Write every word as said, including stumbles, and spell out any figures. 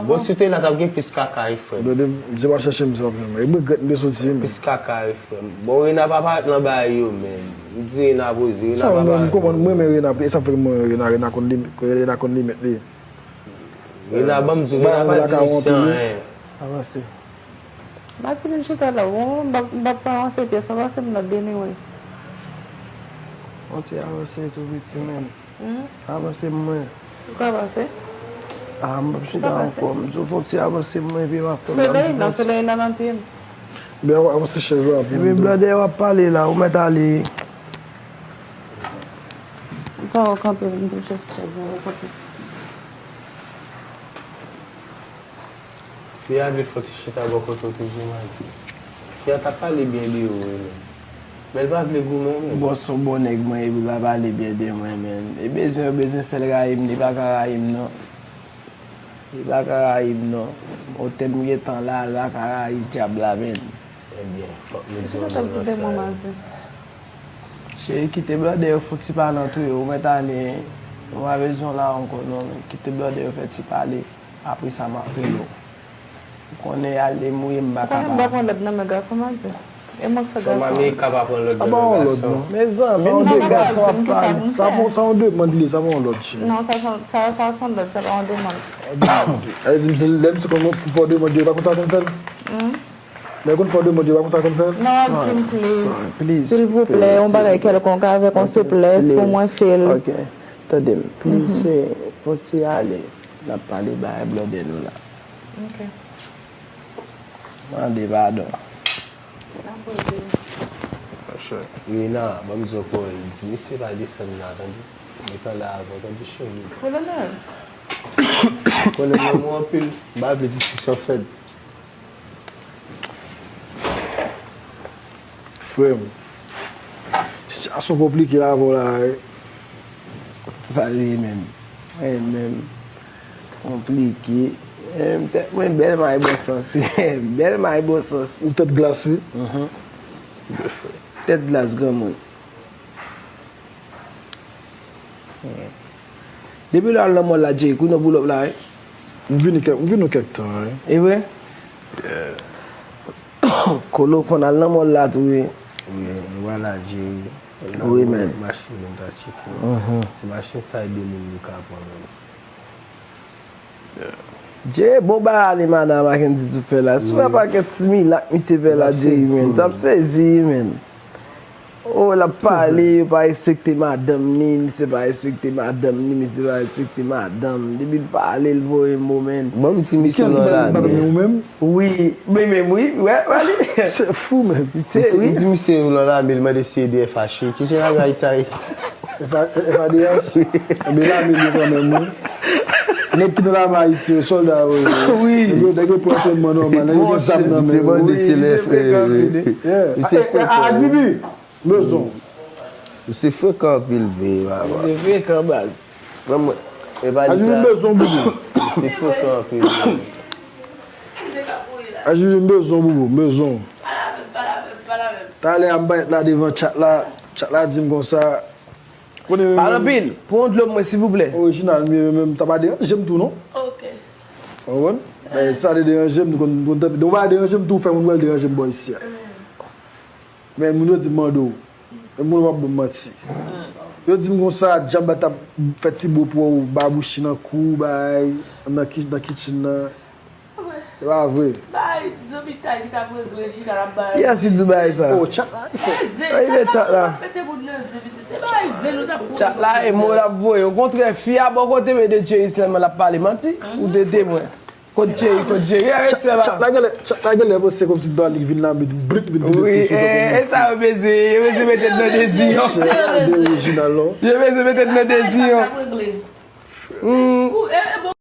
Bon, si w te la, t ap gen plis kaka wi, frè m. Blòdè, m, se pa chèche m, se pa fè m. E m regrèt m te soti, men. Plis kaka wi, frè m. Bon, Rena pa parèt nan bagay yo, men. M di Rena poze, Rena pa pale. Sa, mwen, mwen, m konprann, mwen renmen Rena, e sa fè mwen renmen Rena, Rena konn limit, Rena konn limit li. Rena, ban m di w, Rena pa di misye anyen. Avanse. Mati vin chita la, bon, m p ap, m p ap avanse pyès, m ap pase m nan demi wi. Yon ti avanse tou piti, men. Hmm? Avanse mwen. Ou ka pase? Ah, m p ap chita ankò. M sou fon ti avanse mwen, epi m ap fè. Solèy la, solèy la nan pye m. Byen, w avanse chèz la. Epi blòdè w ap pale la, ou mèt ale. Ou ka kanpe, m te chèche chèz la, ou kanpe. Fi a vle fè ti chita bò kote w toujou, Mati. Fi a t ap pale byen de ou, wi, men. Men l pa vle goumen, men. Bon, se yon bon nèg mwen, epi l pa pale byen de mwen, men. E bezwen, yo bezwen fè l rayi m, li pa ka rayi m, non. Li pa ka rayi m, non. Otè m gentan la, l pa ka rayi dyab la, men. Ebyen, fòk nou di yon mo nan sa. Cheri, kite blòdè yo fouti pale antre yo, ou mèt ale, ou pa bezwen la ankò, non, men. Kite blòdè yo fè ti pale. Apre sa, m ap rele w. Ou konnen ale mouye m pa ka pale. Ou konnen m pa pran lòd nan men gason, Mati. E mwen k fè gason. Fanm Amerika pa pran lòd nan men gason. Mezanmi, nou de gason ap pale. Sa pa, sa yon demann li ye, sa pa yon lòd, cheri. Non, sa, sa, sa, sa se yon lòd, sa pa yon demann. Sa vle di, m se, lè m se konn pou fè yon demann, yo pa konn sa konn fè l? Lè konn fè yon demann, yo pa konn sa konn fè l? Non, di m, please. Silvouplè, yon bagay kèlkonk avèk yon souplès pou mwen fè l. Ok. Tande m, please, cheri, fò ti ale. N ap pale bagay blòdè nou la. Ok. Mande padon. N ap poze. Monchè. Rena, ban m di w, di misye pa desann la, tande. Mwen t anlè avan, tande, cheri. Kolonèl. Kolonèl, mwen anpil. M pa vle diskisyon fèt. Frè m, sitiyasyon konplike la avè w la, wi. Sa l ye menm? Mwen menm, konplike. Menm tèt mwen bèl may bon sans, wi. Bèl may bon sans. Ou tèt glas, wi. Mhm. Tèt glas granmoun. Depi lè w al nan mòl la, Jay, kounye w pull up la, wi. M vini kèk, m vini kèk tan, wi. E vre? Yeah. Kolo konn al nan mòl la tou, wi. Wi, nou pral la, Jay. Wi, man. Machin nou ta tcheke. Mhm. Se machin sa e de moun nou ka pran, menm. Jay, bon bagay ale madan Mackendy sou fè la. Sou wè pakèt ti milak misye fè la, Jay, men. T ap sezi, men. Oh, l ap pale, yo pa respekte madanm ni, misye pa respekte madanm ni, misye pa respekte madanm. Depi l pale, l voye mo, men. Ban m di misye non la, men. Wi, men, men, wi, wè, wè li. Se fou, men. Misye, wi. M di misye non la, men, l mande si E D F H, wi. Ki jan lame Ayiti a ye? F A D H? Wi. Enben, lame li kanmenm, wi. Nèg ki nan lame Ayiti yo, sòlda yo ye. Wi. Nèg yo, nèg yo pran antrenman nòmal, nèg yo gen zam nan men yo. Wi, misye frekan anpil, wi. Yeah. Misye frekan. Ajibi, bezwen. Misye frekan anpil, vre, papa. Misye frekan, baz. Mwen, mwen, e pa li. Ajibi, bezwen, boubou. Misye frekan anpil, vre. Ajibi, m bezwen, boubou, m bezwen. Talè a m parèt la devan chat la, chat la di m konsa. Pale anpil, pran yon dlo pou mwen, silvouplè. Orijinal, m ye menm, sa pa deranje m tou, non. Ok. Ou konprann? Men sa te deranje m, nou konn, nou konn tande, nou pa deranje m tou, fè moun wè l deranje m bò isi a. Men moun yo di m mande w. Men moun yo p ap ban m manti. Yo di m konsa, djab la t ap fè ti bo pou ou, babouchi nan kou, bay, nan ki, nan kitchen nan. E pa vre. Bay, zanmi tay ki t ap regle chita l ap bay. Kiyès ki di w bagay sa? Oh, chat la. E zen, chat la, chat la. Mete moun nan zen, pitit. E bay zen, nou t ap. Chat la, e mo l ap voye. Okontrè, fi a bò kote m e de Jerry sèlman l ap pale. Manti? Ou te temwen. Kot Jerry, kot Jerry? E respè, ba. Chat la genlè, chat la genlè panse kòmsi Darly vin la, vin blik, vin vin. Wi, e, e sa yo bezwen, yo bezwen mete nan dezi, yo. Orijinal, non? Yo bezwen mete nan dezi, yo. Hmm.